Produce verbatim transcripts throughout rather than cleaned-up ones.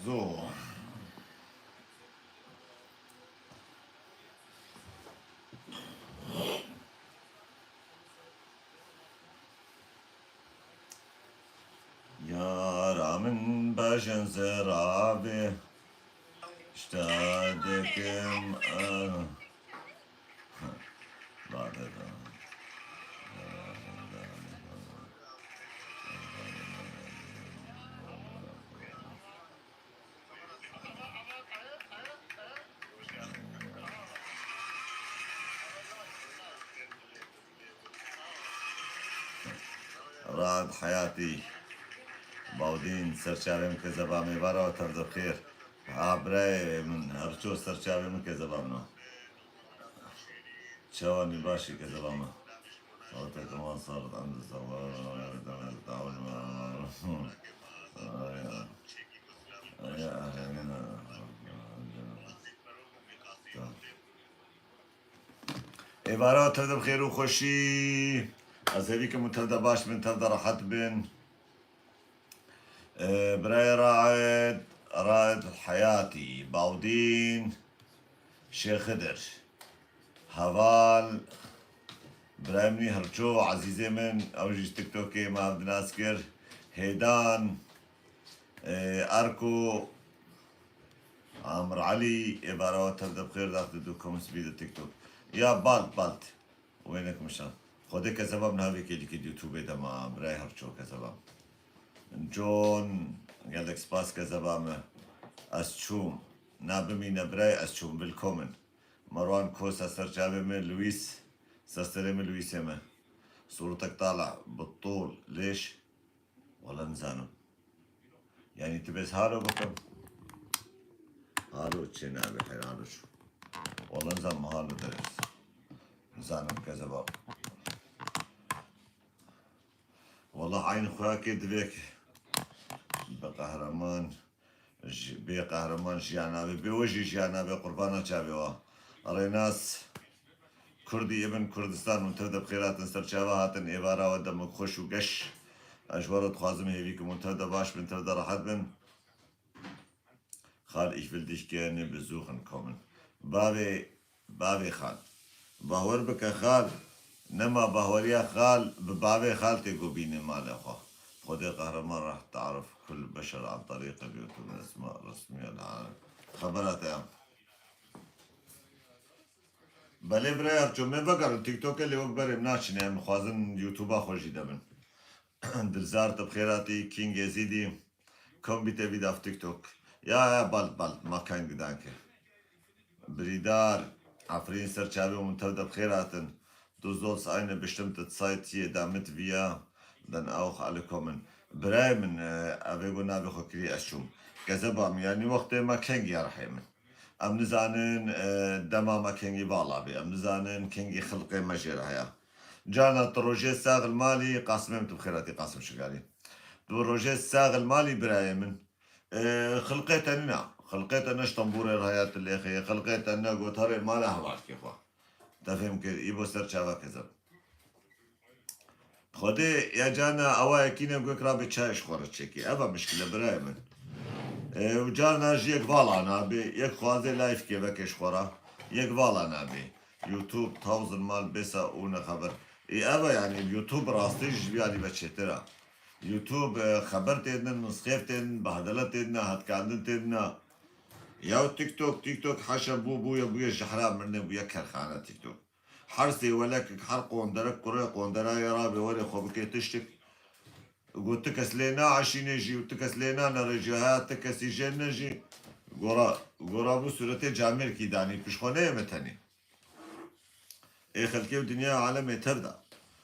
So. Yara min bejin ziravê, şta dikim, ah. Bade da. Raed Heyatî, Bawdîn, serçavê min kezeba me, vara we tev de bi xêr. Ha, birayê min, her ço serçavê min kezeba min o. Çawanî başî kezeba min. Saete keman saret em de sewar, Êvara tev de bi xêr û xweşî. Ez hêvî kim û tev de baş bin, tev de rehet bin. Ee, birayê Raed, Raed Heyatî, Bawdîn, Şêx Xidir, Heval, birayê min Hirço, ezîzê min, ew jî ji TikTokê me hev di nas kir. Hêdan, ee, Erko, Amir Elî, êvara we tev de bi xêr, daxte du komîs bî de TikTok. Ya bald, bald. Wênek mişan. Xwedê kezeba min havê kêlîkê di YouTube de ma, birayê Hirço kezeba. John, gelek spas kezeba me. Ez çûm. Na bimîne birayê, ez çûm. Willkommen. Marwan Kosa serçavê me, Luis, sesterê me, Luisê me. Sûretek tala, bi tol, lêş. Wala nizanim. Yanî tu bês halo bikim. Halo çê nabe, her halo çû. Wala nizanim halo derês. Nizanim kezeba. Wala eyn xwe kê divê ki. Bi qehreman. Ji, bê qehreman jiyan nabe, bê we jî jiyan nabe, qurbana çavê we. Rênas, Kurdî ibn Kurdistan, hûn tev de bi xêr hatin, ser çava hatin, êvara we demik xweş û geş. Ez ji we re dixwazim hêvî kim hûn tev de baş bin, tev de rehet bin. Xal, ich will dich gerne besuchen kommen. Bavê Bavê xal. Bahwer bike xal, nema bahweriya xal, bi bavê xal tê ku bînê malê xwe. Xwedê qehreman reh tarif kul beşer an tariqe YouTube resma resmiya li alem. Xebera te ya. Belê birayê Erço, me vegerin TikTok'e lê wek berê min naçine, em xwazin YouTube'a xwe jî de bin. Dilzar te bi xêr hatî, King Êzîdî. Kombîte vî dav TikTok. Ya, ya, bald, bald. Ma kein Gedanke. Birîdar, Efrîn ser çavê hûn tev de bi xêr hatin. Du sollst eine bestimmte Zeit hier damit wir dann auch alle kommen. Birayê min, e, evê got navê xwe kirî ez çûm. Kezeba min, yanî wextê me kengî ya rihê min. Em nizanin, e, dema me kengî vala bê. Em nizanin kengî xilqê me jê re heye. Carna tu rojê sax li malî, Qasimê min tu bi xêr hatî, Qasim Şigalî. Tu rojê sax li malî birayê min. E, xilqê te nîna. Xilqê te ne ji tembûrê re heye tu lêxê. Xilqê te ne got herê mala hevalkê xwe. Te fêm kir, î bo ser çava kezeb. Xwedê ya carna ewa yekî ne got rabê çay ji xwe re çekî. Eva mişkile birayê min. E, û carna jî yek vala nabê. Yek xwazê layfkê veke ji xwe re. Yek vala nabê. YouTube, tawzin mal bêsa û ne xeber. Ê eva yanî YouTube rastî ji vî alî ve çêtir e. YouTube, e, xeber têdin, misxêf têdin, behdele têdin, hetkandin têdin. Ya TikTok, TikTok haşa bû, bûye, bûye jehra mirine, bûye kerxane TikTok. Her sêwelekek, her qonderek, kurê qondera ye rabê werê xwe bike tiştik. Got, ti kes lê naeşîne jî û ti kes lê nanere jî, heya ti kesî jê ne jî. Gora, gora bû sûretê camêrkî danî, pişt xwe neyê me tenê. Ê xelkê û dinya alemê tev de.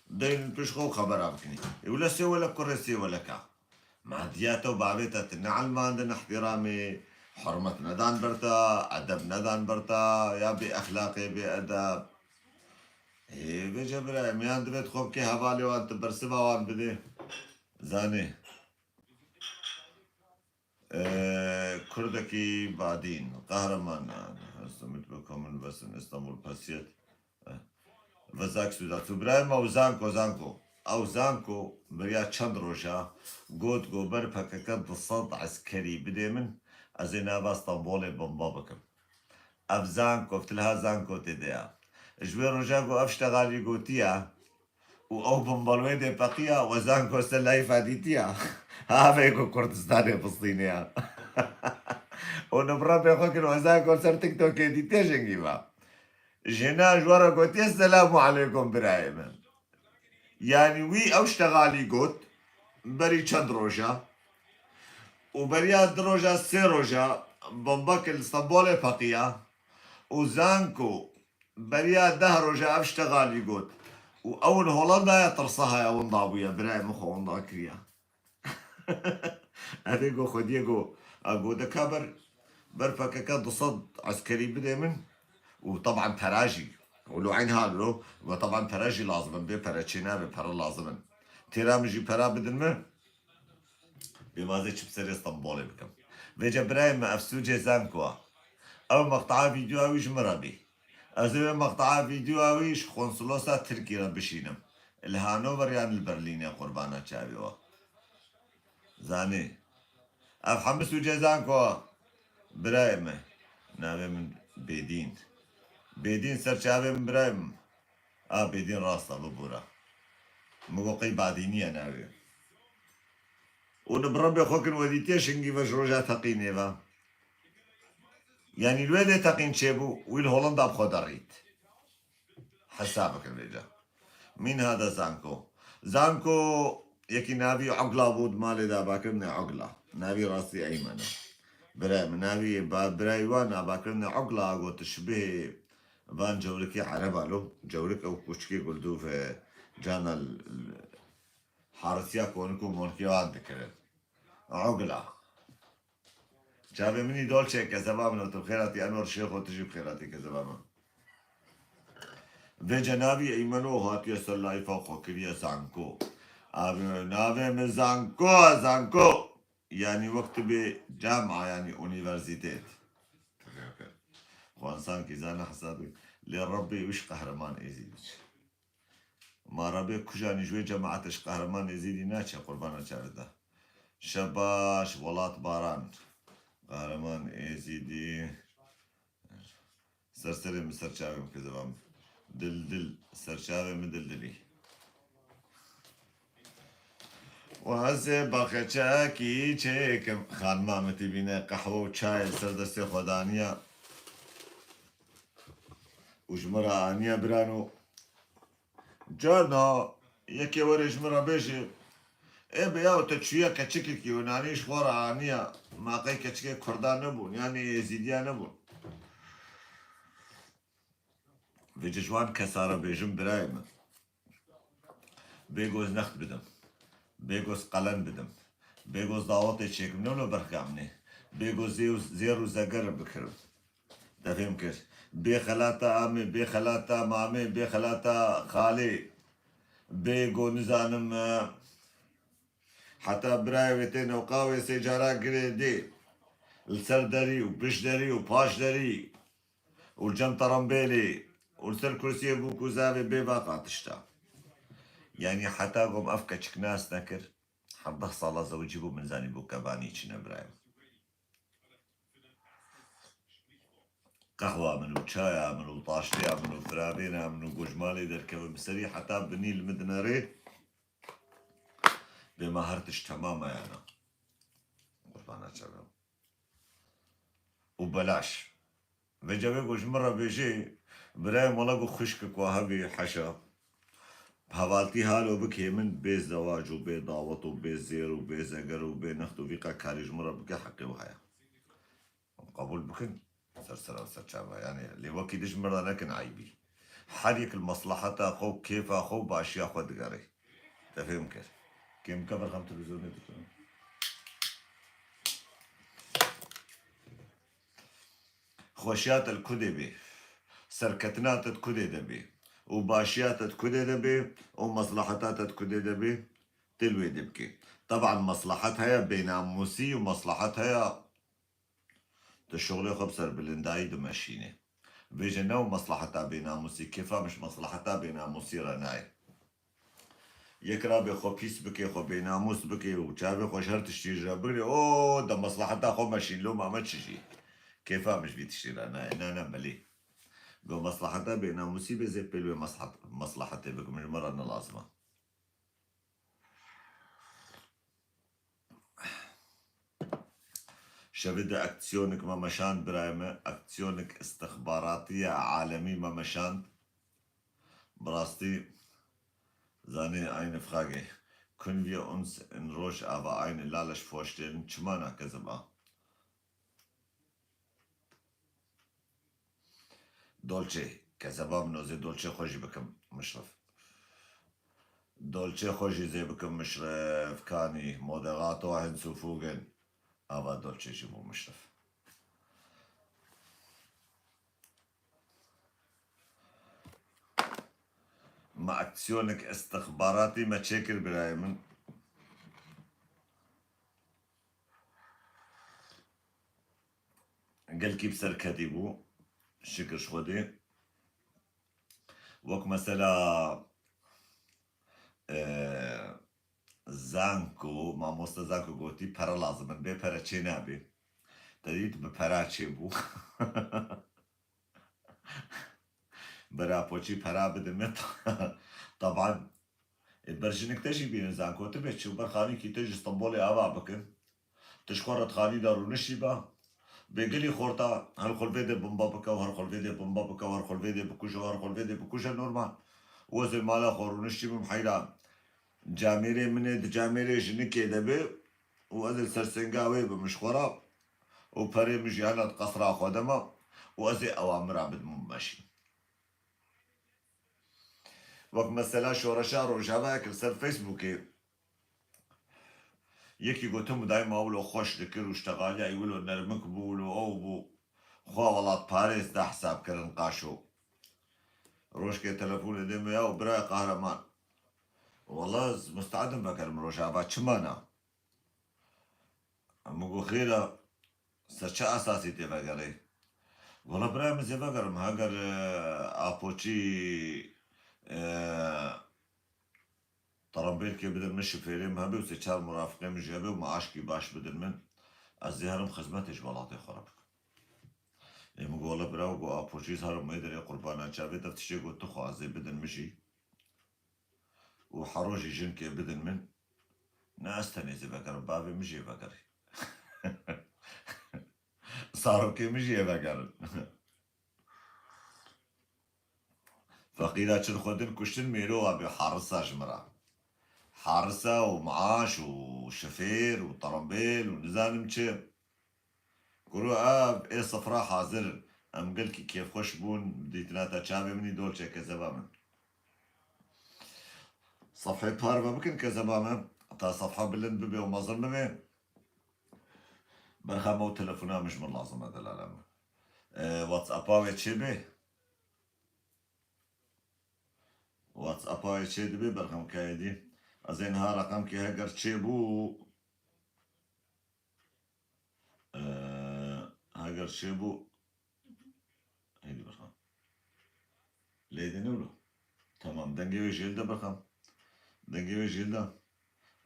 Deynin pişt xwe û xebera bikinî. Ê wile sêwelek kurê sêweleka. Madiyata û bavê te tu neilmandin ihtiramê, hurmet nedan ber te, edeb nedan ber te, ya bê exlaqê, bê edeb. Ê, vêce bira, em yan divê tu xwe bikê hevalê wan, tu bersiva wan bidê. Zanê. Ee, Kurdekî badîn, qehreman, Hestemît bi komil besin, Îstanbul pesiyet. Ee, Vezak Suda. Tu birayê me û Zanko, Zanko. Ew Zanko beriya çend roja got, got ber P K K du sed eskerî bidê min, Ez ê nava Stenbolê bomba bikim. Ev Zanko, ev tilha Zanko tê de ya. Ji wê roja ku ev ştegalî gotiya û ew bomba li wê dê peqiya, we Zanko ser layfa dîtiya. Havê ku Kurdistanê bistîniya. Û nibra bê xwe kir, we Zanko ser TikTokê dîtiye jengî va. Jêna ji we re gotiye, "Selamu aleykum birayê min." Yanî wî ew ştegalî got berî çend roja û beriya du roja, sê roja bombek li Stenbolê peqiya û Zanko beriya deh roja ev ştegalî got û ew li Holandaya tirsa haya winda bûye, birayê min xwe winda kiriye. Evê go xwediyê go, a go dika ber, ber P K K du sed eskerî bidê min û teban pera jî. Û lo eyn hal lo, ve teban pera jî lazim in, bê pere çê nabe, pere lazim in. Têra min jî pera bidin min, bê mazê çi bi serê Stenbolê bikim. Vêce birayê min, ev sûcê Zanko a. Ew meqtaa vîdyoa wî ji min re bî. Ez ê wê meqtaa vîdyoa wî ji konsulosa Tirkî re bişînim. Li Hanover yan li Berlînê, qurbana çavê we. Zanî. Ev hemû sûcê Zanko, birayê min. Navê min Bêdîn. Bêdîn ser çavê min, birayê min. A Bêdîn rast e, bibûre. Min got qey Badînî ye navê. Û ni bi Rebbê xwe kin we dîtiye şingî ve ji roja teqînê ve. Yanî li wê dê teqîn çêbû, wî li Holanda bi xwe derît. Hesab bikin vêca. Mîn hada Zanko. Zanko yekî navî Ogla bû, di malê de avakirinê Ogla. Navî rastî Eymen e. Birayê min navî ba-, birayê wan avakirinê Ogla, got, "Şibihê van cewrikê Ereba lo." Cewrik ew koçikê guldûv e, cana l-, l-, harisiya konik û monikê wan dikirin. Ogla. Çavê min î dolçe, kezeba min, tu bi xêr hatî, Enwer Şêxo, tu jî bi xêr hatî, kezeba min. Vê cenabî Eymeno hatiye ser layfa xwe kiriye Zanko. Abi, navê min Zanko, Zanko. Yanî wek tu bê cama, yanî unîverzîtêt. Xwe însan kî zane hesabê. Lê Rebbê wî ji qehreman Êzîdî çi. Ma Rebê kujanî ji wê cemaetê ji Qehreman Êzîdî naçe, qurbana çavê de. Şebaş, welat baran. Qehreman Êzîdî. Ser serê min, ser çavê min, kezeba min. Dil dil, ser çavê min dil dilî. Û ez ê baxeçekî çêkim. Xanima min tî bîne qehwe û çayê ser destê xwe daniya. Û ji min re aniye birano. Carna yekê were ji min re bêje, "Ê be yaw, te çûye keçikekî û nanî ji xwe re aniye, ma qey keçikê Kurda nebûn, yanî Êzîdiya nebûn." Vêce ji wan kesa re bêjim, birayê min. Bê goz next bidim. Bê goz qelen bidim. Bê goz dawetê çêkim, ne wilo berxamnê. Bê goz zê-, zêr û zeger bikirim. Te fêm kir. Bê xelata amê, bê xelata mamê, bê xelata xalê. Bê go nizanim, e, heta birayê wê tê newqa wê sê cara girê dê. Li ser derî û pişt derî û paş derî û li cem terembêlê û li ser kursiyê bûk û zavê bê vaqa tişta. Yanî heta gom ev keçik nas nekir, hevdeh sala zewicî bû, min zanîbû kevanî çi ne birayê min. Qehwa min û çaya min û taştêya min û firavêna min û gojmalê derkeve bi serî heta binî li min dinere. Bê ma her tişt temam e yana. Qurbana çavê. Û belaş. Vê cevê ku ji min re bêjê, birayê mala ku xwişkek wa hebî heşa. Hevaltî halo bikê min bê zewac û bê dawet û bê zêr û bê zeger û bê next û vî qe karî ji min re bike, heqê wî heye. Qebûl bikin, ser sera û ser çava. Yanî lê wekî din ji min re nekin eybî. Her yek li meslaheta xwe û kêfa xwe û başiya xwe digerê. Te fêm kir. Kêm bike berxem televîzyonê dikim. Xweşiya te li ku dê bê, serketina te di ku dê de bê û başiya te di ku dê de bê û meslaheta te di ku dê de bê, tê li wê dê bikê. Teban meslahet heye bênamûsî û meslahet heye tu şixulê xwe bi serbilindayî dimeşînê. Vêce ne û meslaheta bênamûsî, kêfa min ji meslaheta bênamûsî re nayê. Yek rabê xwe pîs bike, xwe bênamûs bike û çavê xwe ji her tiştî re bigre, o, de meslaheta xwe meşîn, loma me çi jî? Kêfa min ji vî tiştî re nayê, ne, ne, belê. Go meslaheta bênamûsî bê, zê pêl wê meslehat-, meslahetê bikim, ji me re ne lazim e. Şevê de aksiyonik me meşand, birayê me, aksiyonik istixbaratî ya alemî me meşand. Bi rastî zanî aynî frage. Können wir uns in Rojava eine Laleş vorstellen? Çima na, kezeba? Dolçe, kezeba min, ez ê dolçê xwe jî bikim Mişrif. Dolçê xwe jî zê bikim Mişrif, kanî, moderator hinzufügen. Ava dolçê jî bû Mişrif. Me aksiyonek istixbaratî me çêkir, birayê min. Gelkî bi ser ketî bû. Şikir ji Xwedê. Wek mesela, e, Zanko, mamoste Zanko gotî, pere lazim in. Bê pere çê nabe. Te dît bi pera çê bû. Bera poçî pera bidin me. Taban. Ê, ber jinik te jî bînin Zanko, tu bê çi û ber xanîkî te ji Stenbolê ava bikin. Tu ji xwe re di xanî de rûniştî ba. Bê gilî xorta, her xulvê de bomba bike û her xulvê de bomba bike û her xulvê de bikuje û her xulvê de bikuje, normal. Û ez ê mala xwe rûniştî bim heyran. Camêrê min ê di camêrê jinikê de be û ez ê ser senga wê bim ji xwe re û perê min jî hela di qesra xwe de ma û ez ê ewamira bidim û meşî. Wek mesela şoreşa Rojavayek li ser Facebookê yekî gotin, mudayî ma wilo xweş dikir û ştexaliya wilo nermik bû, wilo ew bû. Xwe welatparêz da hesab kirin qaşo. Rojkê telefonê dê me, ya birayê qehreman. Wela ez musteedim vegerim Rojava, çima na? Min got, xêr e, ser çi esasî tê vegerê? Wela birayê min zê vegerim, heger, e, Apoçî, e, terembêlkê bidin min, şifêrê min hebe û sê çar murafiqê min jî hebe û maaşkî baş bidin min, ez zê herim xizmetê ji welatê xwe re bikim. Ê, min got, wela bira, got, Apoçî, ez herim wê derê, qurbana çavê te, tiştê got tu xwe, ez zê bidin min jî. Û hero jî jinkê bidin min. Ne ez tenê zê vegerim, bavê min jê vegerê. Zarokê min jê vegerin. Feqîra çi xwe din kuştin mêro abê harisa ji min re. Harisa û maaş û şifêr û terembêl û nizanim çi. Kuro ev ê sifra hazir in. Em gelkî kêfxweş bûn, dîtina te çavê min î dolçe kezeba min. Sefhê parve bikin kezeba min. Ta sefha bilind bibe û mezin bibe. Berxem ew telefona min ji min lazim e delala min. E, WhatsAppa wê çê bê. WhatsAppa wê çê dibe berxem kayê dî. Ez ê niha reqemkê heger çê bû. Ee, heger çêbû, hêdî birxan. Lê dê ne wilo. Tamam, dengê wê jêl de birxan. Dengê wê jêl de.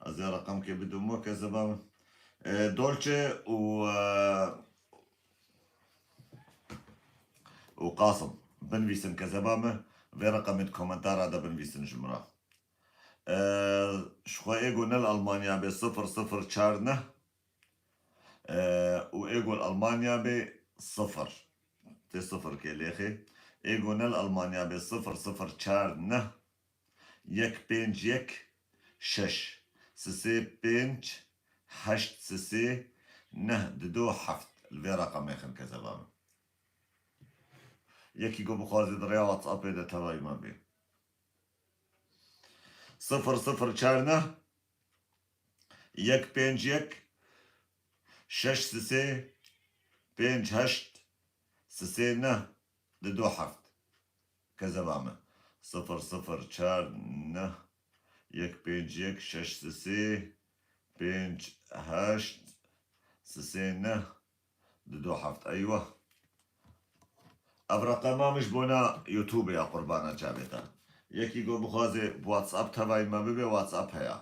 Ez ê reqemkê bidim we kezeba min. Ee, Dolce û, ee, û Qasim. Binivîsin kezeba min. Vê reqemê di komentara de binivîsin ji min re. Ee, ji xwe êgo ne li Almanya be, sifir sifir çar neh. Ee, û êgo li Almanya be, sifir. Tê sifir kê lêxê. Êgo ne li Almanya be, sifir sifir çar neh, yek pênc yek şeş sisê pênc heşt sisê neh dido heft. Li vê reqemê xin kezeba min. Yekî ku bixwaze di rêya WhatsAppê de tevayî me bê. Sifir sifir çar neh, yek pênc yek, şeş sisê, pênc heşt, sisê neh, dido heft. Kezeba me. Sifir sifir çar neh, yek pênc yek, şeş sisê, pênc heşt, sisê neh, dido heft. Eywa. Ev reqema min ji bona YouTube ya, qurbana çavê te. Yekî go bixwaze bi WhatsApp tevayî me bibe, WhatsApp heye.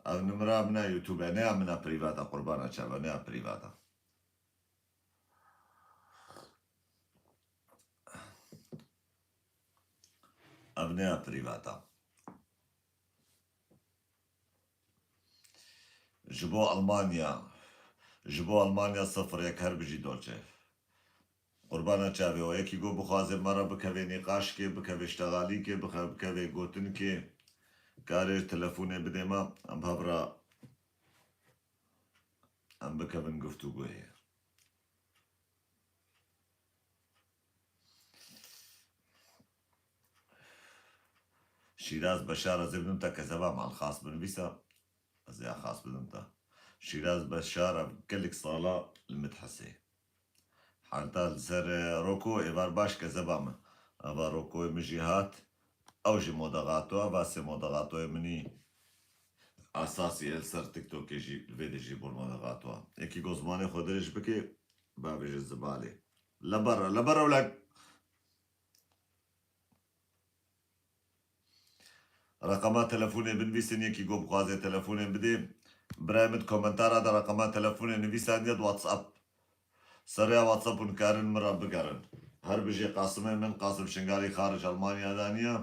Ev nimera min a YouTube e, ne ya min a privata, qurbana çava, ne ya privata. Ev ne ya privata. Ji bo Almanya, ji bo Almanya sifir yek, her bijî Dolce. Qurbana çavê we, yekî go bixwaze me re bikeve nîqaşkê, bikeve ştexalîkê, bixe-, bikeve gotinkê, karê telefonê bidê me, em hev re em bikevin guftûgoyê. Şîraz Beşar, ez ê bidim te kezeba me, xas binivîsa, ez ê xas bidim te. Şîraz Beşar, ev gelek sala li min dihesê. Heta li ser, e, Roko, êvar baş kezeba min. Eva Rokoyê min jî hat, ew jî moderator, eva sê moderatoyê min î esasî ye li ser TikTokê jî, li vê de jî bûr moderator. Yekî go zimanê xwe dirêj bike, bavêje zibalê. Lebere, lebere wlek. Reqema telefonê binivîsin, yekî go bixwaze telefonê bidê. Birayê min di komentara de reqema telefonê nivîsandiye di WhatsApp. Serê WhatsApp hûn karin min re bigerin. Her bijê Qasimê min, Qasim Şingalî xarij Almanya de niye.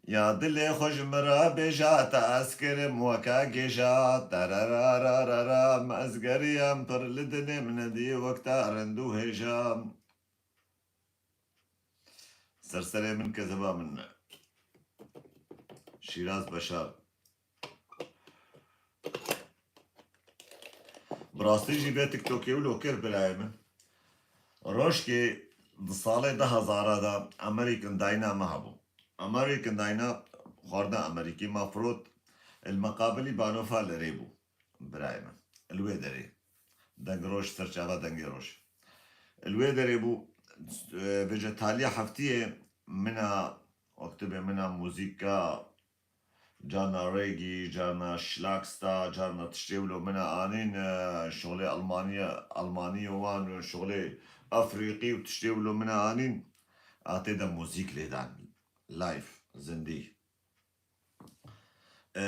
Ya dilê xwe ji min re bêje, te ez kirim weke gêja. Tererararara, ez geriyam pir li dinê min nedî wek te rind û hêja. Ser serê min kezeba min ne. Şîraz Beşar. Bi rastî jî vê TikTokê wilo kir birayê min. Rojkê di salê du hezara de American Dyna me hebû. American Dyna xwarda Amerîkî me firot, li meqabilî banofa li rê bû. Birayê min. Li wê derê. Deng roj, ser çava dengê roj. Li wê derê bû, e, vêce taliya heftiyê min a, wektibê min a muzîka, carna reggae, carna Schlagstar, carna tiştê wilo min a anîn, e, şixulê Almaniye, Almaniye wan û şixulê Afrîqî û tiştê wilo min a anîn. A tê de muzîk lê dan. Live, zindî. E,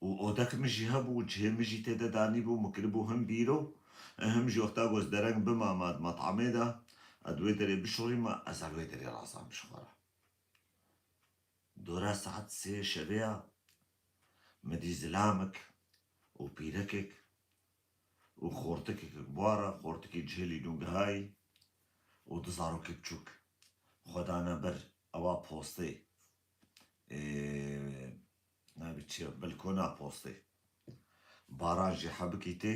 û odek min jî hebû, cihê min jî tê de danîbû, min kiribû him bîro, him jî wexta ku ez dereng bima ma di met'amê de, ez di wê derê bişorîme, ez li wê derê razam ji xwe re. Dora saet sê şevê ya, min dî zilamik û pîrekek û xortikek bi wan re, xortikî cihilî nûgihayî û du zarokê biçûk xwe dane ber ewa postê. Ê, navê çi ye? Bilkona postê. Baran jî hebikî tê.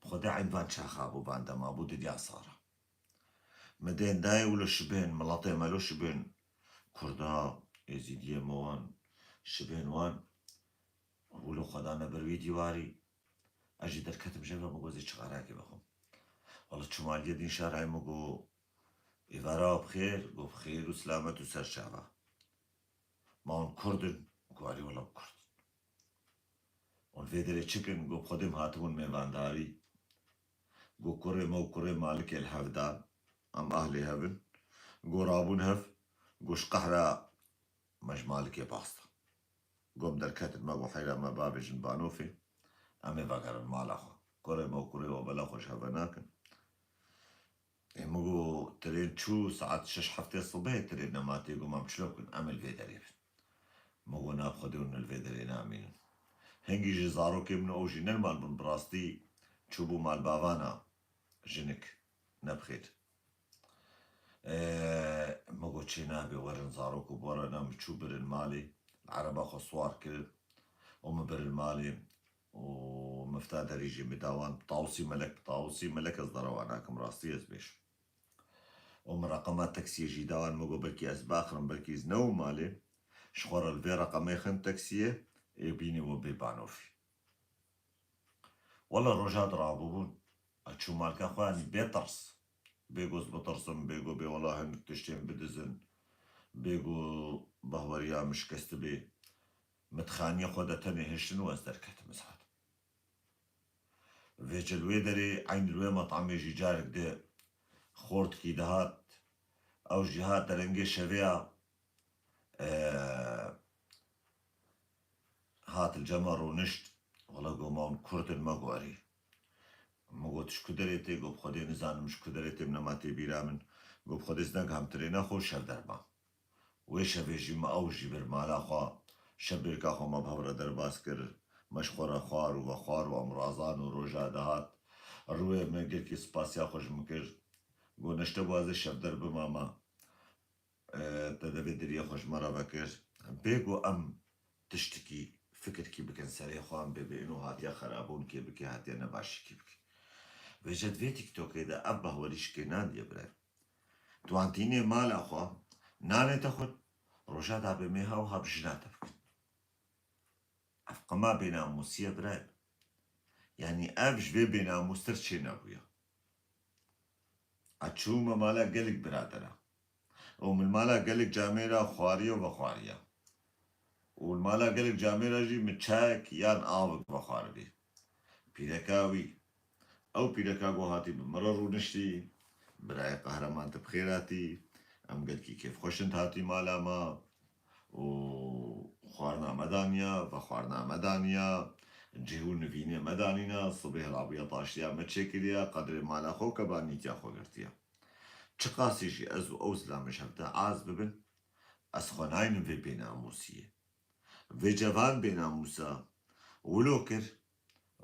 Bi Xwedê eyn van çaxa bû, van dema bû, didiya sara. Me dên dayê wilo şibên, miletê me lo şibên. Kurda, Êzîdiyê me wan, şibên wan. Wilo xwe dane ber wî dîwarî. Ez jî derketim jê ve, min got zê çixarekê vexwim. Wele çûm aliyê dîn şarayê, min got, "Êvara we bi xêr?" Got, "Bi xêr û silamet û ser çava." Ma hûn Kurd in? Got, "Erê wele Kurd in." Hûn vê derê çi kin? Got, "Bi Xwedê em hatibûn mêvandarî." Got, "Kurê me û kurê Malikê li hev dan. Em ahlê hev in." Got, "Rabûn hev." Got, "Ji qehra me ji Malikê bas da." Got, "Em derketin, me got heyra me bavêjin banofê. Em ê vegerin mala xwe. Kurê me û kurê we bela xwe ji hev ve nakin." Ê, min got, "Tirên çû saet şeş heftê sibehê tirên nema tê." Got, "Mam çilo bikin, em ê li vê derê bin." Min got, "Na bi Xwedê hûn li vê derê namînin." Hingî ji zarokê min ew jî ne li mal bûn, bi rastî çûbû malbavana jinik, ne bi xêr. Ê, min got, "Çê nabe, werin zarok û bi we re." Na min çû birin malê, li ereba xwe siwar kirin û min birin malê. û mifta derî jî min da wan, Tawusî Melek, Tawusî Melek ez derewa nakim, rastî ez bêjim. Û min reqema taksiyê jî da wan, min got, "Belkî ez biaxirim, belkî ez newim malê." Ji xwe re li vê reqemê xin taksiyê, ê bînê we bê banofî. Wele roja di rabûbûn, ez çûm malka xwe, yanî bê tirs. Bê got ez bitirsim, bê got bê wela hinek tiştên bidizin, bê got behweriya min şikesti bê. Min di xaniyê xwe de tenê hiştin û ez derketim, ez hatim. Vêce li wê derê, eyn li wê metamê jî carek di xortikî dihat, ew jî hat derengê şevê ya, e, hat li cema rûnişt, wela go ma hûn kurd in, me go erê. Min got, ji ku derê tê? Got, bi Xwedê nizanim ji ku derê tê, min nema tê bîra min. Got, bi Xwedê ez deng hem tirêna xwe û şev derma. Wê şevê jî me ew jî bir mala xwe, şevbêrka xwe me bi hev re derbas kir. Me ji xwe re xwar û vexwar û emrazan û roja dihat. Rûyê me gelkî spasiya xwe ji min kir. Got, neşte bû ez ê şevder bima me. E, te devê diriyê xwe ji me re vekir. Bê ku em tiştikî, fikirkî bikin serê xwe, em bê bê ino hatiye xerabûnkê bike, hatiye nebaşîkî bike. Vêce di vê TikTokê de ev behwerî şikê nandiye bire. Tu an tînê mala xwe, nanê te xwe, roja da bê mêha wiha bi jina te bikin. Ev qima bênamûsî ye birayê min. Yanî ev ji vê bênamûstir çê nebûye. Ez çûme mala gelek biradera. Û min mala gelek camêra xwariye û vexwariye. Û li mala gelek camêra jî min çayek yan avik vexwaribî. Pîreka wî, ew pîreka ku hatî bi min re rûniştî, birayê Qehreman, tu bi xêr hatî, em gelkî kêfxweş in tu hatî mala me. Û xwarina me daniya, vexwarina me daniya, cih û nivînê me danîna, sibê hilabûya taştiya me çêkiriya, qedrê mala xwe û kebanîtiya xwe girtiye. Çiqasî jî ez û ew zilamê ji hev de az bibin, ez xwe naynim vê bênamûsiyê. Vê cevan bênamûsa wilo kir,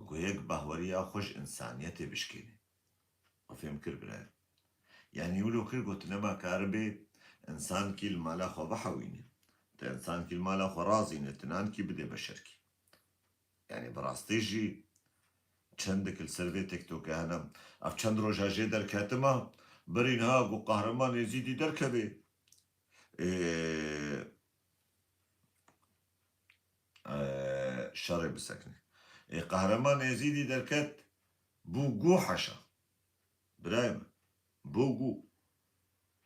ku yek bahweriya xwe ji însaniyetê bişkêne. Xwe fêm kir birayê. Yanî wilo kir, got, nema karibê însankî li mala xwe bihewîne. Te însankî li mala xwe razîne, tu nankî bidê beşerkî. Yanî bi rastî jî çendik li ser vê TikTokê hene. Ev çend roja jê derketime, berî niha ku Qehreman Êzîdî derkevê. Ê, e, şerê bisekine. Ê, Qehreman Êzîdî derket, bû gu heşa. Birayê min, bû gu.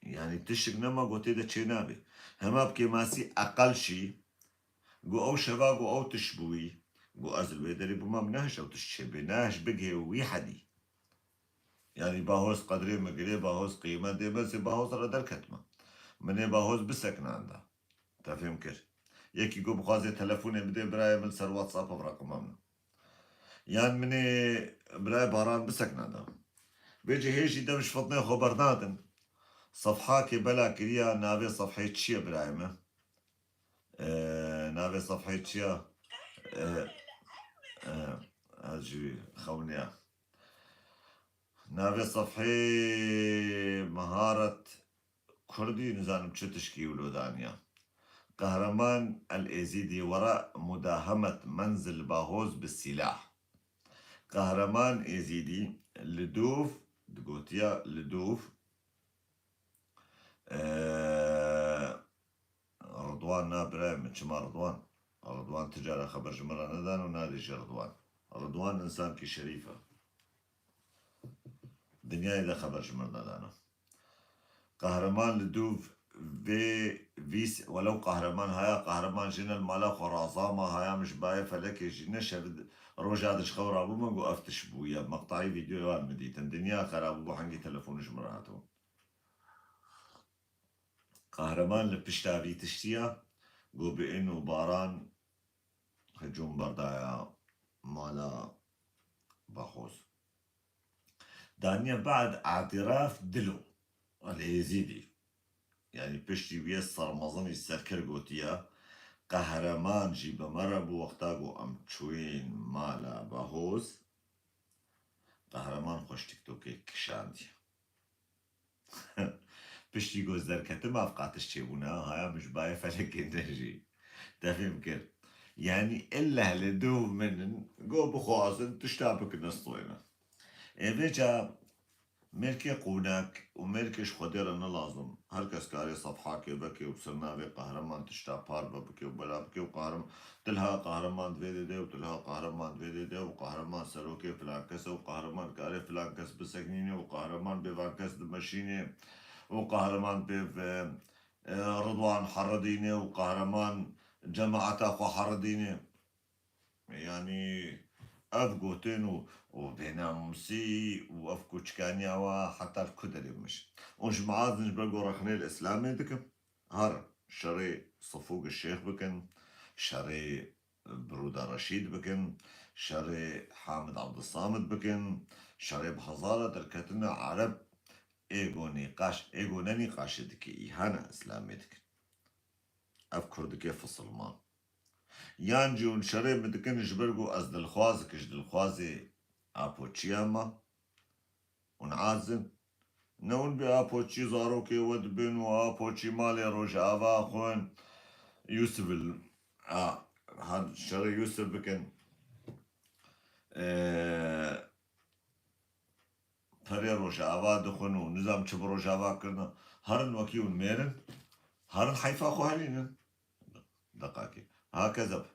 Yanî tiştik nema gotê de çê nabe. Hema bi kêmasî eqel şî, gu ew şeva gu ew tişt bûyî, gu ez li wê derê bûma, min nehiş ew tişt çêbe, nehiş bigihê wî hedî. Yanî bahoz qedrê min girê, bahoz qîmetê min, sê bahoz re derketme. Min ê bahoz biseknanda. Te fêm kir. Yekî ku bixwaze telefonê bidê birayê min, ser WhatsApp ev reqima min. Yan min ê birayê Baran biseknanda. Vê cihê jî dev ji fitnê xwe bernadin. Sefhakê bela kiriya, navê sefhê çi ye birayê min? Ee, navê sefhê çi ye? Ee, ee, ez jî xewniya. Navê sefhê Meharet Kurdî, nizanim çi tişkî wilo daniya. Qehreman El Êzîdî were mudahemet menzil bahoz bi sîlah. Qehreman Êzîdî li dûv, digotiya li dûv, ee, Ridwan, na birayê min, çima Ridwan? Ridwan ti cara xeber ji min re nedan û nadê jî Ridwan. Ridwan însankî şerîf e. Dinyayê de xeber ji min re nedana. Qehreman li dûv vê vîs, welew Qehreman haya, Qehreman jî ne li mala xwe razama, haya min ji bayê felekê jî ne şev, roja di ji xew rabûme, got ev tişt bûye. Meqtayî vîdeoya wan min dîtin. Dinya xerab bû, hengî telefonê ji min re hatibû. Qehreman li pişta vî tiştî ya, got bi ên û Baran hicûm berdaya mala Bahoz. Daniye bad îtiraf dilo El Êzîdî. Yanî piştî wî sermezinî serkir gotiye, Qehreman jî bi me re bû wexta ku em çûyîn mala Bahoz. Qehreman xwe ji TikTokê kişandiye. Piştî ku ez derketim, ev qatiş çêbûne, haya min ji bayê felekê nejî. Te fêm kir. Yanî ille li dûv min in, go bixwazin, tişta bikin, ez xwêne. Ê vêca mêrkê qûnek û mêrkê ji Xwedê re ne lazim. Her kes karê sefhakê veke û ser navê Qehreman tişta parve bike û bela bike û Qehreman, tilha Qehreman divê dê de û tilha Qehreman divê dê de û Qehreman serokê filan kes e û Qehreman karê filan kes biseknîne û Qehreman bê van kes dimeşîne û Qehreman bê ve, e, Ridwan heridîne û Qehreman cemaeta xwe heridîne. Yanî Ev gotin û, û bênamûsî û ev koçikaniya wa heta li ku derê bimeşin. Û ji mezin ji ber ku rexnê li Îslamê dikim, her şerê Sifûg Şêx bikin, şerê Birûda Reşîd bikin, şerê Hamid Abdulsamid bikin, şerê bi hezara derketina Ereb ê ku nîqaş, ê ku ne nîqaşê dike, îhana Îslamê dikin. Ev kurdikê fisilman. Yan jî hûn şerê min dikin ji ber ku ez dilxwaz, ji dilxwazê Apoçiya me. Hûn azin. Ne hûn bê Apoçî zarokê we dibin û Apoçî malê Rojava xwin. Yusuf il-, a, her şerê Yusuf bikin. Ee, perê Rojava dixwin û nizam çi bi Rojava kirine. Herin wekî hûn mêrin. Herin heyfa xwe helînin. Deqakê. Ha kezeb.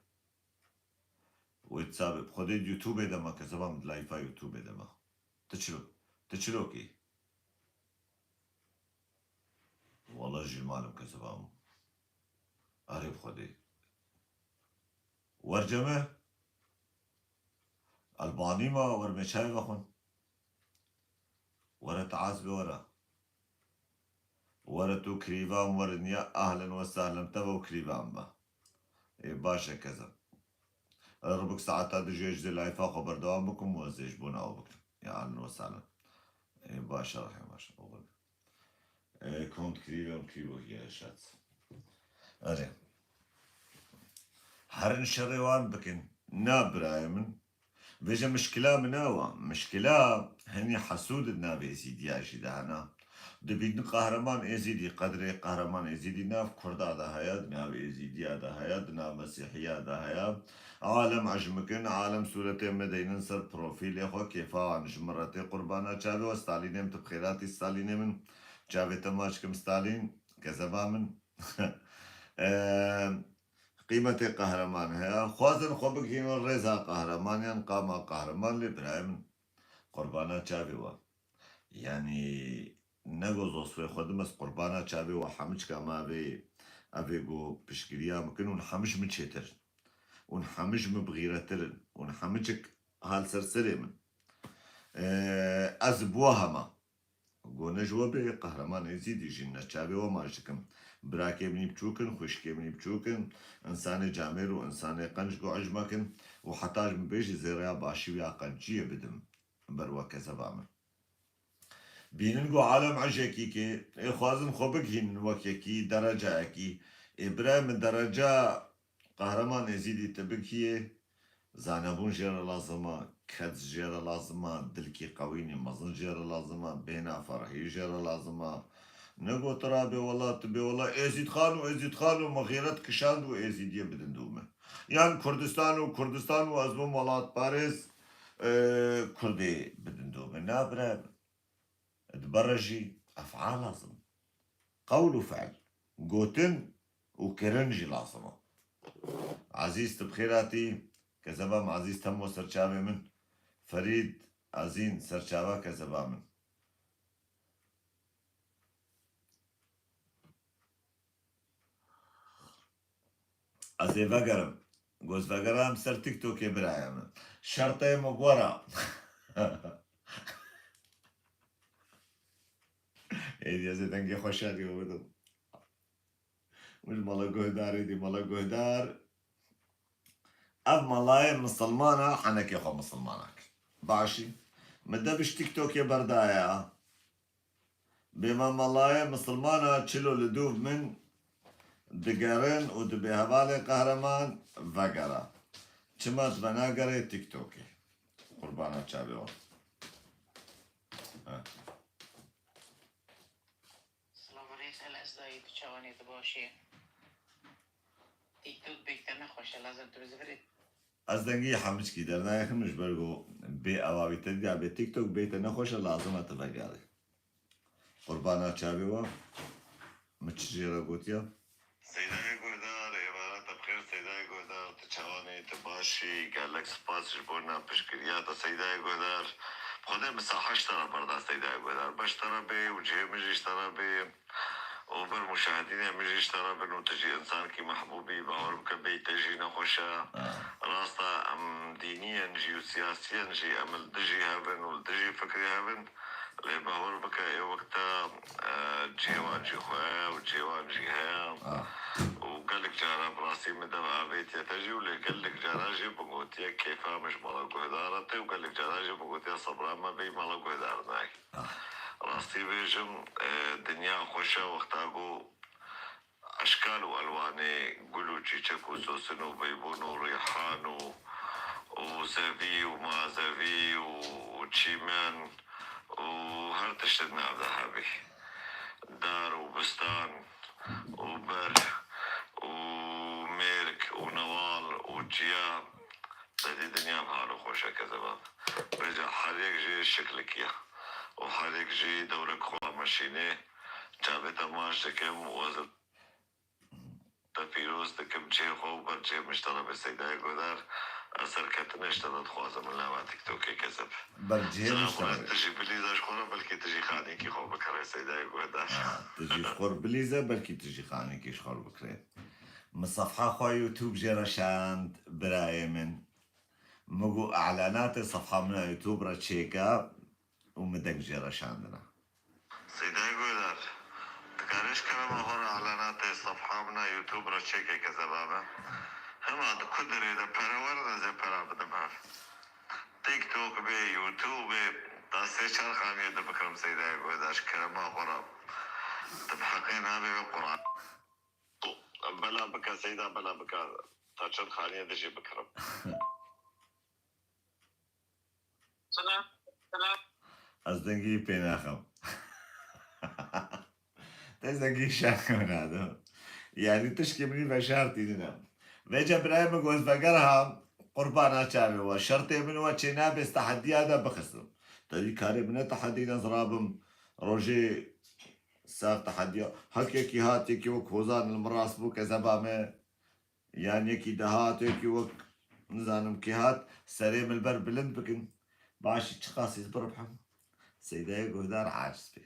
Wê sabê, bi Xwedê di YouTubeê de me, kezeba min di layfa YouTubeê de me. Ti çilo, ti çilokî? Wala jî malim kezeba min. Erê bi Xwedê. Werce me. Elbanî ma, wer me çayê vexwin. Were ti azbê were. Were tu kirîvan werin ya, ahlen we sahlen, teva û kirîvan be. Ê, baş e kezim. Ribik saeta du jê ji dê layfa xwe berdewam bikim û ez ê ji bo naw bikim. Ya ahlen we sahlen. Ê, baş e, rehê baş e. Oxir. Ê, kont kirîve û kirîvo hiye şat. Erê. Herin şerê wan bikin. Na birayê min. Vêje mişkila min ew e. Mişkila hinî hesûd di navê Êzîdiya jî de hene. Dibînin Qehreman Êzîdî, qedrê Qehreman Êzîdî nav Kurda de heye, di nav Êzîdiya de heye, di nav Mesîhiya de heye. Alem ecm bikin, alem sûretê me deynin ser profîlê xwe, kêfa wan ji min re tê qurbana çavê we. Stalînê min, tu bi xêr hatî Stalînê min. Çavê te maç kim Stalîn, kezeba min. Eee, Qîmetê qehreman heye. Xwazin xwe bigihînin rêza qehreman yan qama qehreman, lê birayê min, qurbana çavê we. Yanî ne go zosfê xwe dim ez qurbana çavê we hemû çika me evê, evê go piştgiriya min kin, hûn hemû ji min çêtir in. Hûn hemû ji min bi xîrettir in. Hûn hemû çik hal ser serê min. Ee, ez bi we hema. Go ne ji we bê, Qehreman Êzîdî jî ne çavê we maç dikim. Birakê min î biçûk in, xwişkê min î biçûk in, însanê camêr û însanê qenc go ecma kin û heta ji min bêjî zêreya başî û ya qenciyê bidim ber we kezeba min. Bînin go alem ecekî ke ê xwazin xwe bigihînin wek yekî, derecayekî. Ê birayê min dereca Qehreman Êzîdî te bigihiyê, zanebûn jê re lazim e, ked jê re lazim e, dilkî qewînî mezin jê re lazim e, bêhna ferhî jê re lazim e. Ne go tu ra bê wela, tu bê wela, Êzîdxan û Êzîdxan û min xîret kişand û Êzîdiyê bidin dû min. Yan Kurdistan û Kurdistan û ez bim welatparêz, e, Kurdê bidin dû min. Na bira, Di ber re jî efal lazim. Qewl û fe'l, gotin û kirin jî lazim e. Ezîz, tu bi xêr hatî. Kezeba min Ezîz, temo serçavê min. Ferîd, Ezîn, serçava kezeba min. Ez ê vegerim. Goz vegeram ser TikTokê birayê min. Şertê min gora. Êdî ez ê dengê xwe şerî bidim. Min mala guhdarê dî, mala guhdar. Ev malayê misilman e, henekê xwe misilman e. Başî. Min de bi ji TikTokê berdaya. Bêva malayê misilmana çilo li dûv min digerin û dibê hevalê qehreman vegera. Çima tu venagerê TikTokê? Qurbana çavê wan. Ha. Silav Rês El Ezdayî, tu çawanê, tu baş î? TikTok bêk te nexweş e, lazim tu bi zivirê. Ez dengê hemû çikî dernayêxim ji ber ku bê ewawî te dî, bê TikTok bê te nexweş e, lazim e tu vegerî. Qurbana çavê we. Min çi jê re gotiye? Seydayê guhdar, êvara te bi xêr Seydayê guhdar, tu çawanî, tu baş î, gelek spas ji bo na piştgiriya te Seydayê guhdar. Xwedê min saha ji te re berda Seydayê guhdar. Baş te re bê û cihê min jî ji te re bê. Û ber muşahidînê min jî ji te re bin û tu jî însankî mehbûb î, bawer bike bêyî te jî nexweş e. Ha. Rast e, em dînî in, jî û siyasiyen jî em li dijî hev in û li dijî fikrê hev in. Lê bawer bike ê wexta, e, cihê wan jî xwe ye û cihê wan jî heye. Ah. Û gelek cara bi rastî min dev avêtiye te jî û lê gelek cara jî bi gotiye kêfa min ji mala guhdara tê û gelek cara jî bi gotiye sebra me bêyî mala guhdar nayê. Ah. Rastî bêjim, e, dinya xweş e wexta ku eşkal û elwanê gul û çîçek û sosin û beybûn û rîhan û, û zevî û mazevî û çîmen û her tişt di nav de hebî. Dar û bistan û ber û mêrg û newal û çiya. Te dî dinya bi hal û xweş e kezeba. Vêca her yek jî şiklikiya û her yek jî dewrek xwe meşînê. Çavê te maç dikim û ez te pîroz dikim, cihê xwe û ber cihê min ji te re bê Seydayê Guhdar. Ez serketinê ji te re dixwazim li nava TikTokê kezeb. Ber cihê min ji te re bê. Tu jî bilîze ji xwe re, belkî tu jî xanîkî xwe bikirê Seydayê Guhdar. Ha, tu jî ji xwe re bilîze, belkî tu jî xanîkî ji xwe re bikirê. Min sefha xwe YouTube jê re şand, birayê min. Min got, "Elanatê sefha min a YouTube re çêke." û min deng jê re şandine. Seydayê Guhdar, dikarî ji kerema xwe re elanatê sefha min a YouTube re çêke kezeba me? Hema di ku derê de pere werin ez ê pera bidim hev. TikTok bê, YouTube bê, da sê çar xaniyê de bikirim Seydayê Guhdar ji kerema xwe re. Tu bi heqê nabê wê Quran. Bela bike Seyda, bela bike. Ta çend xaniyê de jî bikirim. Selam. Selam. Ez dengî pê naxim. Te dengî şaxim nadim. Yani tişkê min veşartî nîne. Vêca birayê min got veger ha qurbana çavê we. Şertê min we çê nabe ez tehediya de bixistim. Te dî karê min ne tehedî ne zirabim. Rojê ser tehediya. Hek yekî hat yekî wek hozan li min rast bû kezeba me. Yan yekî dihat, yekî wek nizanim kê hat, serê min li ber bilind bikin. Başî çiqas ez biribhim. Seydayê Guhdar aciz bê.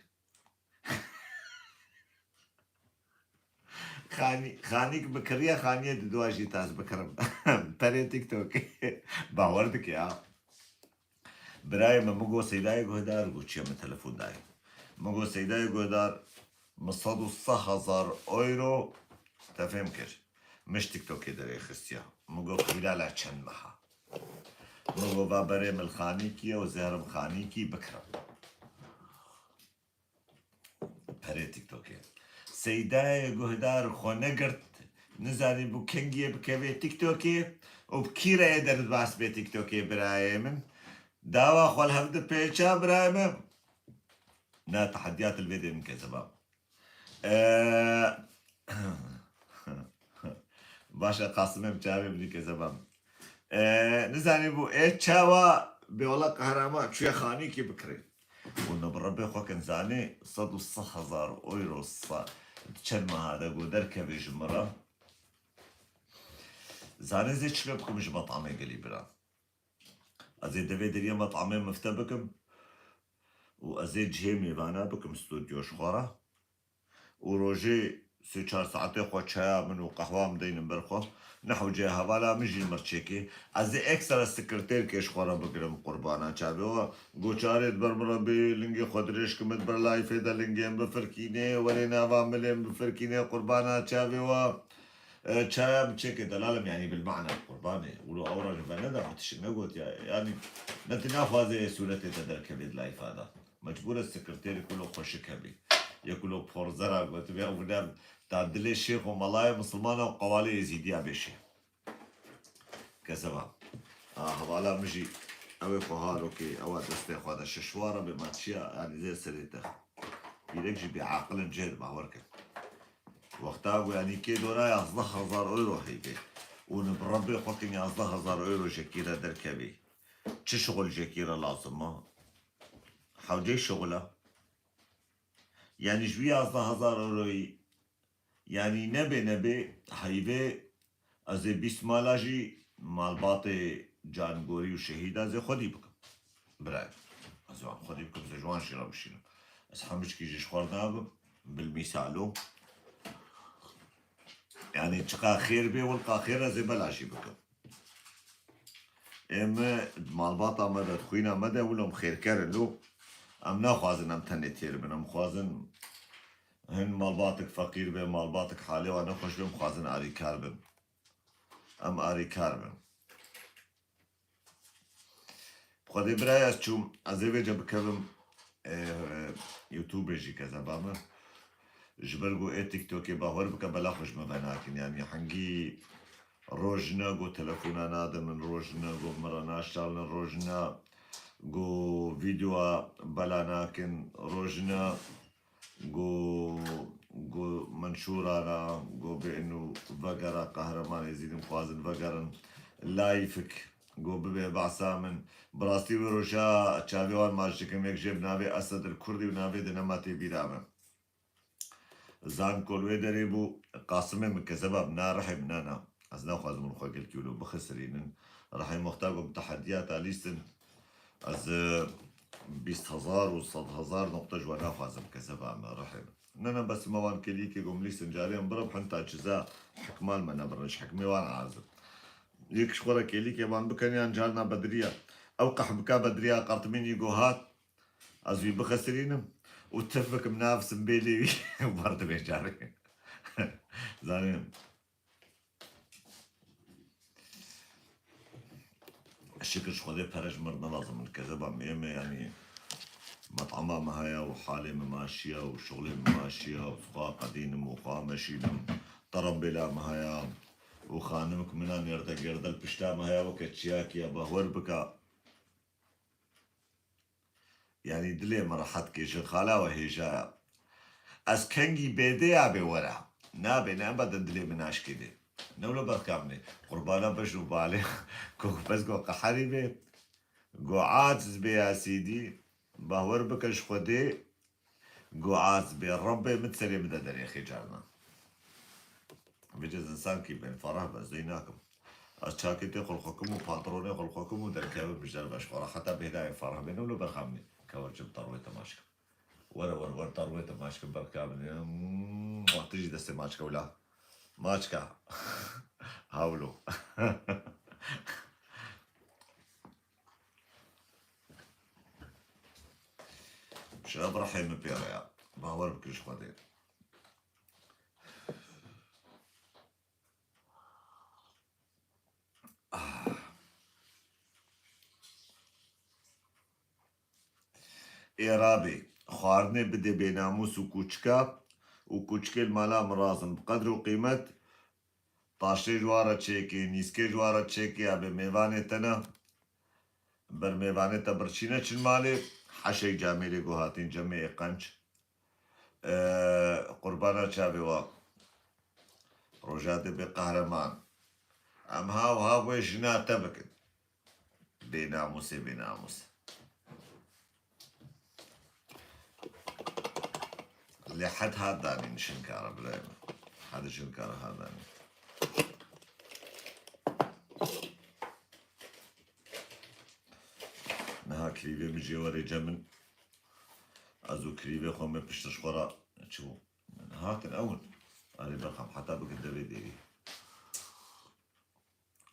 Xanî-, xanîk bikiriye, xaniyê didua jî taz bikirim. Perê TikTok. Bawer dike ya. Birayê min, min got Seydayê Guhdar, got çiye min telefon dayê. Min got Seydayê Guhdar, min sed û seh hezar euro te fêm kir. Min ji TikTokê derêxistiye. Min got xîra la çend meha. Min got va berê min li xanîkî ye û zehrim xanîkî bikirim. Perê TikTokê. Seydayê Guhdar xwe negirt, nizanî bû kengiyê bikevê TikTokê û bi kî re yê derbas bê TikTokê birayê min. Dawa xwe li hev dipêça birayê min. Na tehediyat li vê dê min kezeba. Ee, Baş e, Qasimê bi çavê min dî kezeba min. Ee, nizanî bû, ê çawa bê wela qehrema çûye xanîkî bikirê. Û ne bi Rebbê xwe kin zanê sed û seh hezar euro sa-, çend meha de got derkevê ji min re. Zanê zê çi lê bikim ji metamê gelî bira. Ez ê devê deriyê metamê mifte bikim û ez ê cihê mêvana bikim stûdyo ji xwe re. Û rojê sê çar saetê xwe çaya min û qehwa min deynin ber xwe. Ne hewce ye, hevala min jî li mir çêkê. Ez ê ekstra sekreterkê ji xwe re bigirim qurbana çavê we. Goçarê di ber min re bê, lingê xwe dirêj kim, di ber layfê de lingê min bifirkînê, werê nava milê min bifirkînê qurbana çavê we. E, çaya min çêkê delalim, yanî bil mana qurbanê. Wilo ew re ji ve neda, tişt negotiya. Yanî ne tu naxwazê sûretê te derkevê di layfa de. Mecbûr e sekreterê kulo xweşik hebî. Yê kulo porzera gotibê, ew ne ta dilê şêx û melayê misilmana û qewalê êzîdiya bêşê. Kezeba. A, hevala min jî ew ê xwe harokê, ewa destê xwe de şişwar e, bê ma çiya, yanî zê serê te. Pîrek jî bêaqil in cihê de bawer kin. Wexta ku yanî kê dora yazdeh hezar euro heyvê. Û ni bi Rebbê xwe kin yazdeh hezar euro jekî re derkevî. Çi şixul jekî re lazim e? Hewcê şixul e. Yanî ji wî yazdeh hezar euroyî, yanî nebê nebê heyvê ez ê bîst mala jî malbatê cangorî û şehîda ez ê xwedî bikim. Birayê. Ez ê wan xwedî bikim, ez ê ji wan jî re bişînim. Ez hemû çikî jî ji xwe re nabim. Bil mîsalo. Yanî çiqa xêr bê, wilqa xêr ez ê bela jî bikim. Ê me, malbata me de, xwîna me de, wilo em xêrker in lo. Em naxwazin em tenê têr bin. Em xwazin hin malbatik feqîr be, malbatik halê wan nexweş be, em xwazin arîkar bin. Em arîkar bin. Xwedê birayê ez çûm, ez ê vêce bikevim, e, YouTubeê jî kezeba min. Ji ber ku ê TikTokê bawer bike bela xwe ji min venakin. Yanî hingî rojine ku telefona nade min, rojine ku min re naşalin, rojine ku vîdeoya bela nakin, rojine ku, ku min şûra re, ku bê inu vegera Qehreman Êzîdî em xwazin vegerin. Layfik ku bibe behsa min. Bi rastî wê roja çavê wan maç dikim, yek jê bi navê Esed el Kurdî û navê dine ma tê bîra min. Zan ku li wê derê bû, Qasimê min kezeba bi na rihê min na na. Ez naxwazim hûn xwe gelkî wilo bixisirînin. Rihê muxta ku bi tehediya ta lîstin. Ez, e, bîst hezar û sed hezar noqte ji we naxwazim kezeba me rihê min. Ne, ne, bes me wan kelîkê ku em lîstin carê em biribhin ta çiza hikmal me nebirin, ji hikmê wan azim. Yek ji xwe re kelîkê wan bikin yan carna bediriya. Ew qehbika bediriya qartimînî ku hat, ez wî bixesirînim û tif bikim nav simbêlê wî û berdimê carê. Zanî. Şikir ji Xwedê pere ji mir ne lazim in. Kezeba me, me, yanî met'ama me heye û halê me maşiya û şixulê me maşiya û xwe qedînim û xwe meşînim. Terembêla me heye û xanimik min a nêrde gêrde li pişta me heye weke çiyakî ye, bahwer bike. Yanî dilê min rehet ke jin xala we hêja ye. Ez kengî bêdê ya bê were. Nabê, ne em bedin dilê min naşkê dê. Ne wilo berxamê. Qurbana beş û balê. Ku bes ku qeherî bê. Ku aciz bê ya sîdî. Bahwer bike ji Xwedê. Ku aciz bê. Rebbê min serê min de derêxê carna. Vêce zinsankî bên ferah be, ez dê nakim. Ez çakêtê xwe li xwe kim û pantolonê xwe li xwe kim û derkevim ji derve ji xwe re. Heta bêhna ê ferah bêne wilo berxamê. Kewer çi bi terwê te maç kim. Were, were, were terwê te maç kim berxamê. Hmm, tu jî destê maçke wila. Maçka. Hawlo. Şeref rihê min pê re ya. Bawer bikin ji Xwedê. Ah. Ê rabê, xwarinê bidê bênamûs û kûçika û kûçikê li mala min razin bi qedr û qîmet, taştê ji wan re çêkê, nîskê ji wan re çêkê, ya bê mêvanê te ne, ber mêvanê te birçî neçin malê, heşek camêrê ku hatîn cemê ê qenc. Ee, qurbana çavê wa. Rojadê bê qehreman. Em haw haw wê jina te bikin. Bênamûsê bênamûs. Lê hed hat danî nişinkara birayê min. Hed nişinkara hat danî. Niha kirîvê min jê werê cem min. Ez û kirîvê xwe me pişt ji xwe re çi bû? Hatin ew in. Erê berxam, heta bikin devê dêrî.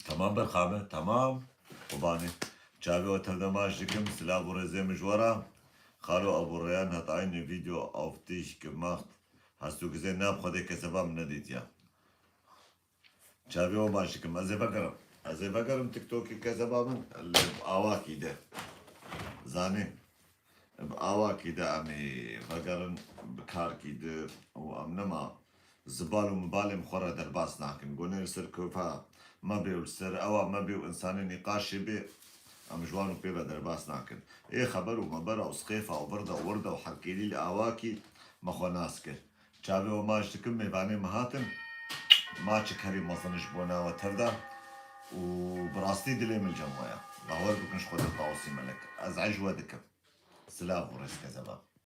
Temam berxam e, temam. Qubanê. Çavê we tevde maç dikim, silav û rêzê min ji we re. Xalo Ebû Reyhan hat aynî video auf dich gemacht. Hast du gesehen? Na, bi Xwedê kezeba min nedîtiya. Çavê we maç dikim. Ez ê vegerim. Ez ê vegerim TikTokê kezeba min. Li awakî de. Zanî. Bi awakî de em ê vegerin, bi karkî de û em nema zibal û mibalê min xwe re derbas nakin. Gonê li ser kofa me bê û li ser ewa me bê û însanê nîqaşê bê, em ji wan û pê ve derbas nakin. Ê xeber û mebera û sqêfa û virda û wirda û herkêlî li awakî me xwe nas kir. Çavê we maç dikim, mêvanê min hatin. Maçik herî mezin ji bona we tevda û bi rastî dilê min cem we ye. Bawer bikin ji Xwedê Tawusî Melek. Ez ej we dikim. Silav û rêz kezeba.